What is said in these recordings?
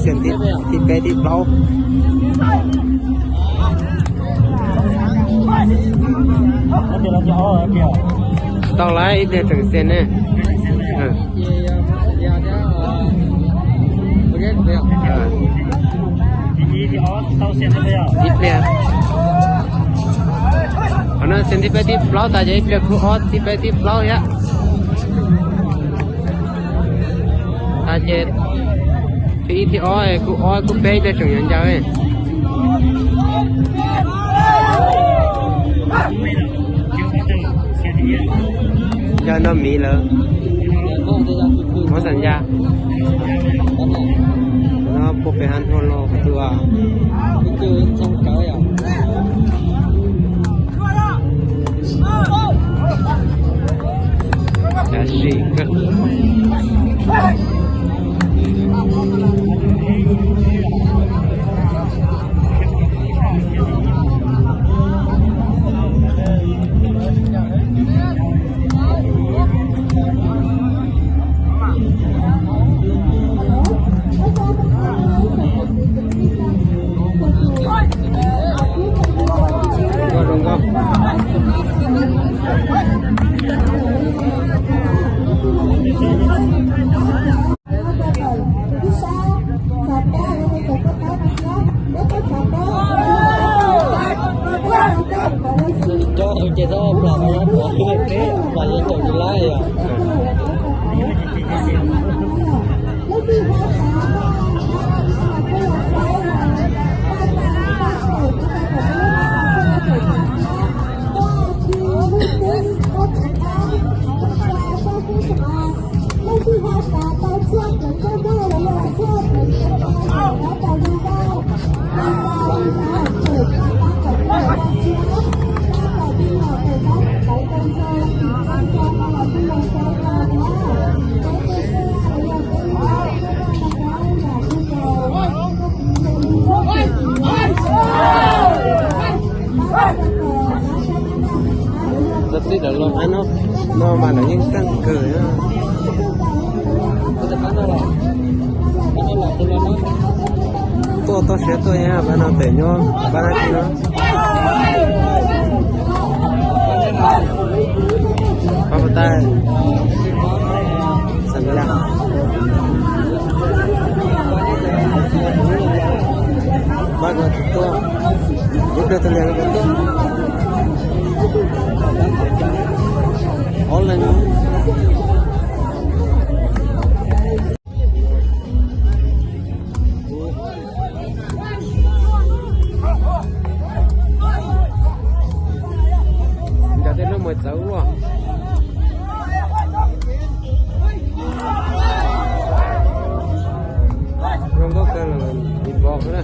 Xiam thib peb thib plaub. Tsis tau lawm, ib pliag tseem xiam ne. Ib pliag. Qhov no xiam thib peb thib plaub tas ces ib pliag khub ob thib peb thib plaub thiab. Tas ces thib ib thib ob khub ob khub peb ib pliag tseem yuav ncaws. Ncaws nrog miv lawm. Muab xam ncaj. No puag pem hab nrho los qhov twg. Cas sim kawg. Cov ces tau plam no plam peb plam yuav caum tus lab yom. Txib lawv los qab no, no mas lawv yeej txawj kawg. Tuaj toj siab tuaj nyab pab no pem nyob pab no. Pab pab tais. Xam yaj. Pab ko tsis tuaj. Ib pliag tus lias ko tuaj. Ob leeg. Ncav tej lub mus txawv ua. Zoo nkauj kawg los ib pom na.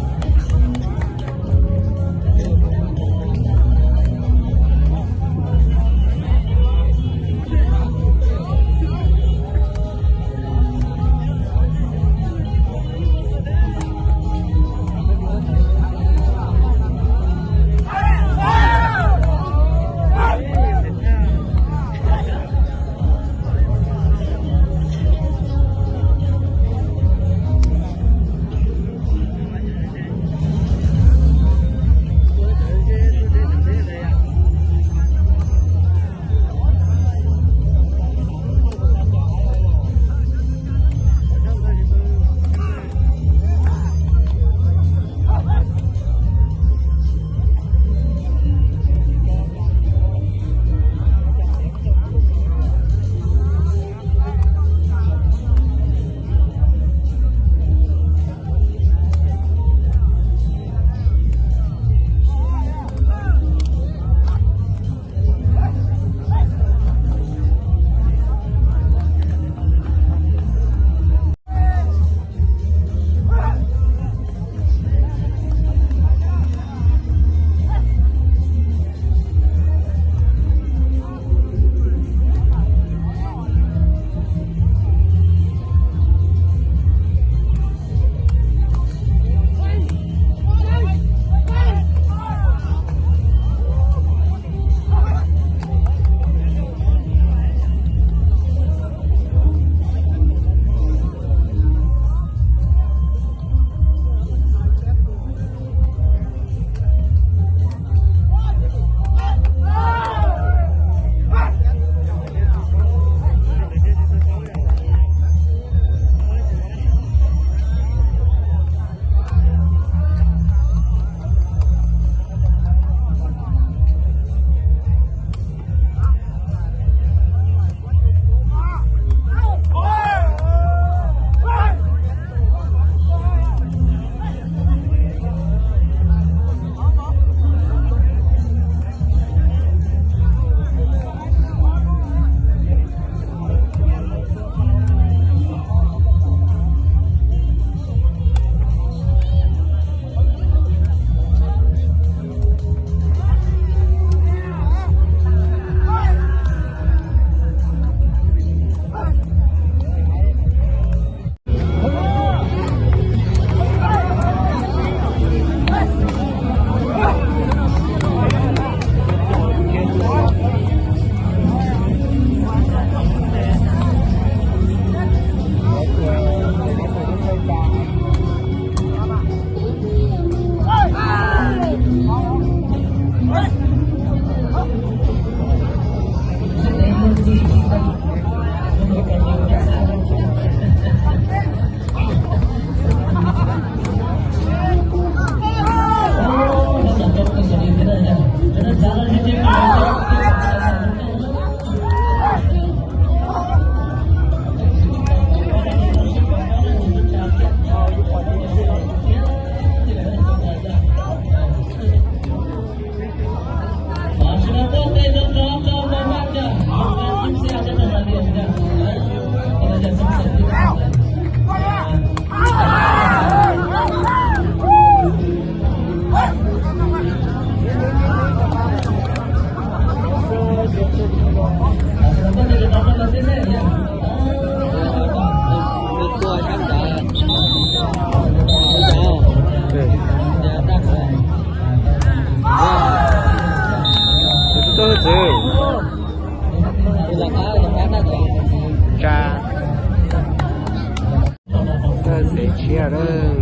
Tiag lawm.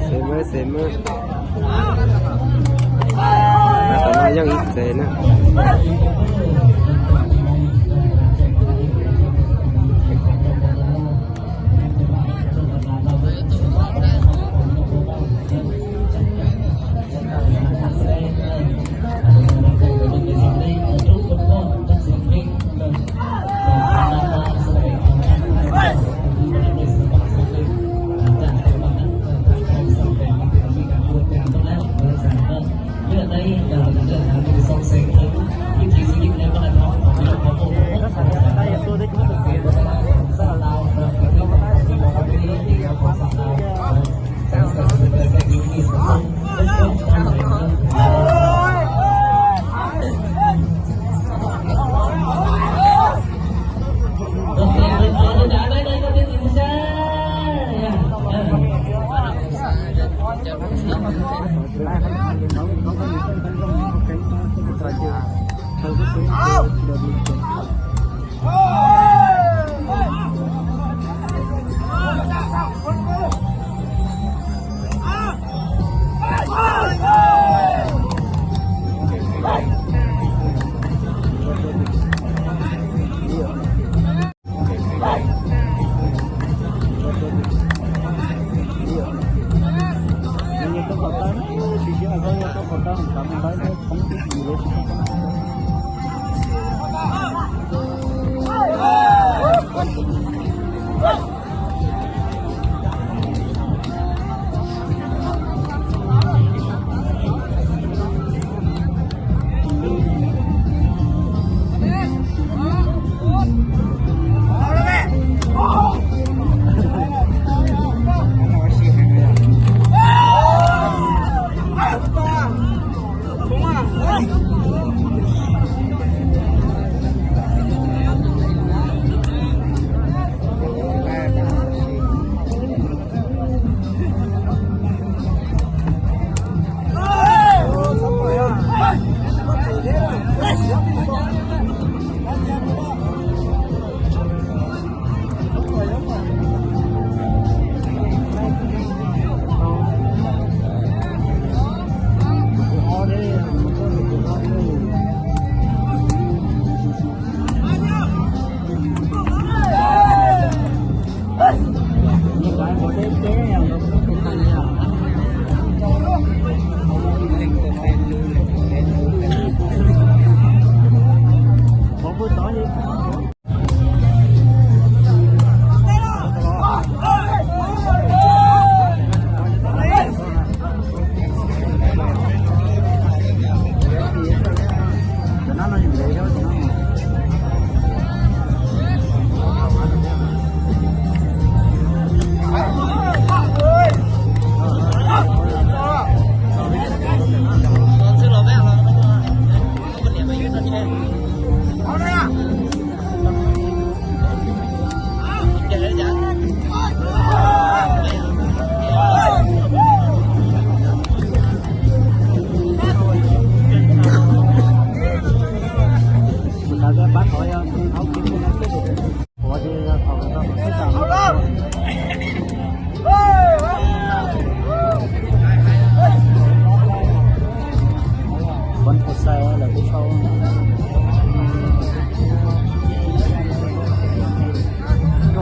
Xev mab, xev mab. Tam no yog ib txeg na.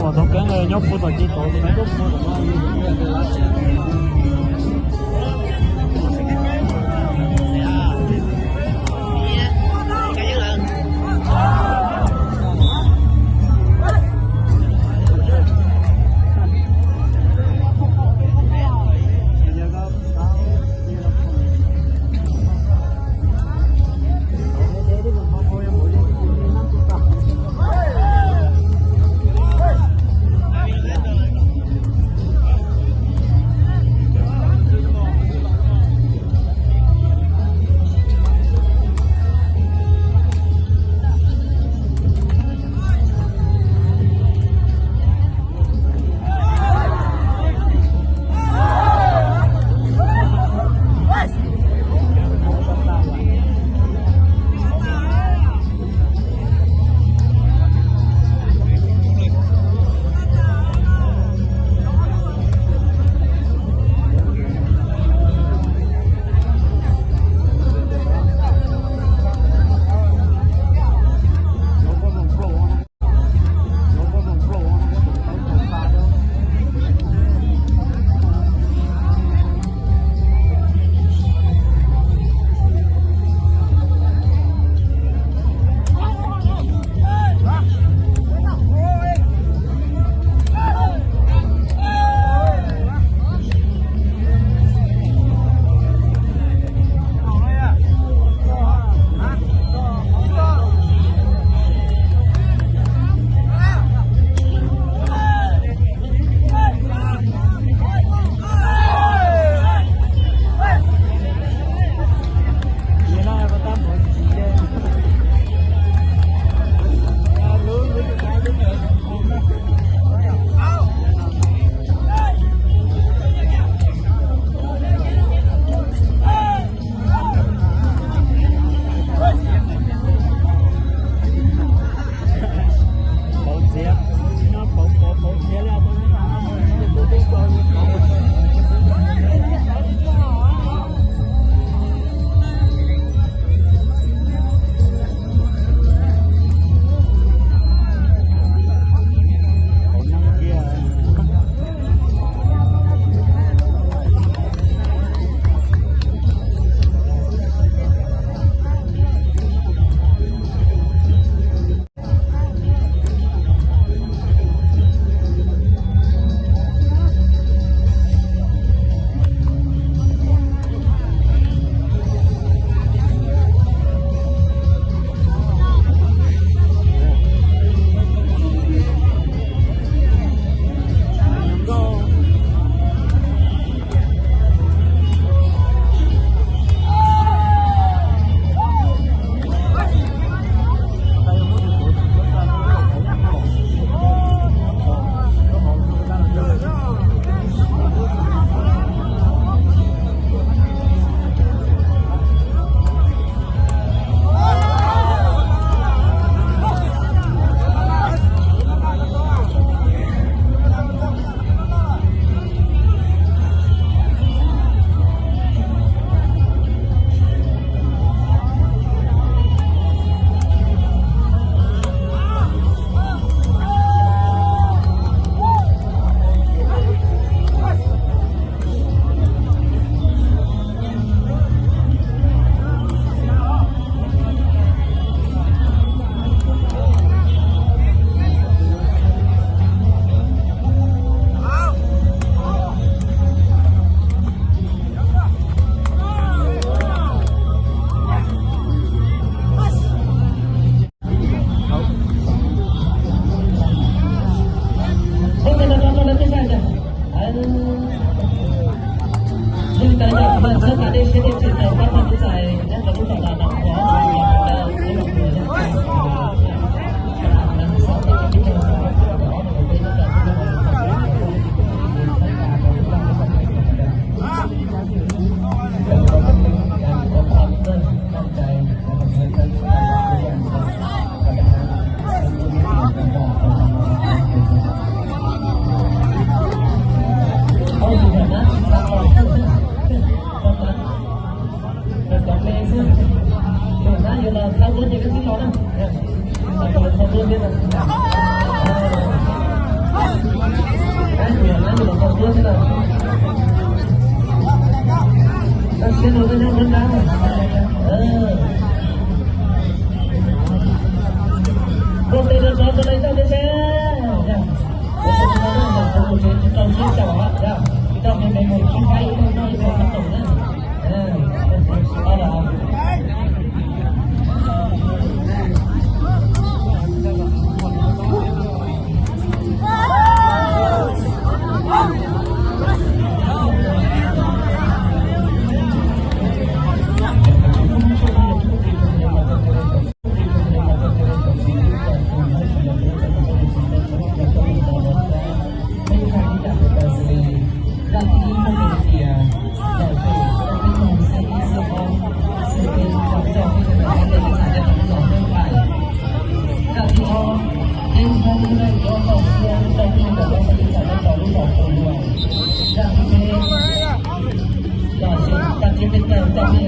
Uas tau keeb nyob puag tom ces tod tus neeg tuaj puag tom no.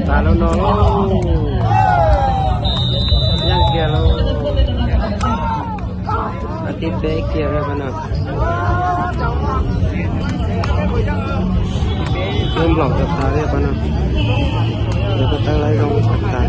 Tas lub no, yeej kiag lub, tib peb kiag pab no. Lub nplaum tas tas li pab no, lawv kuj teeb lawv zoo tas tas.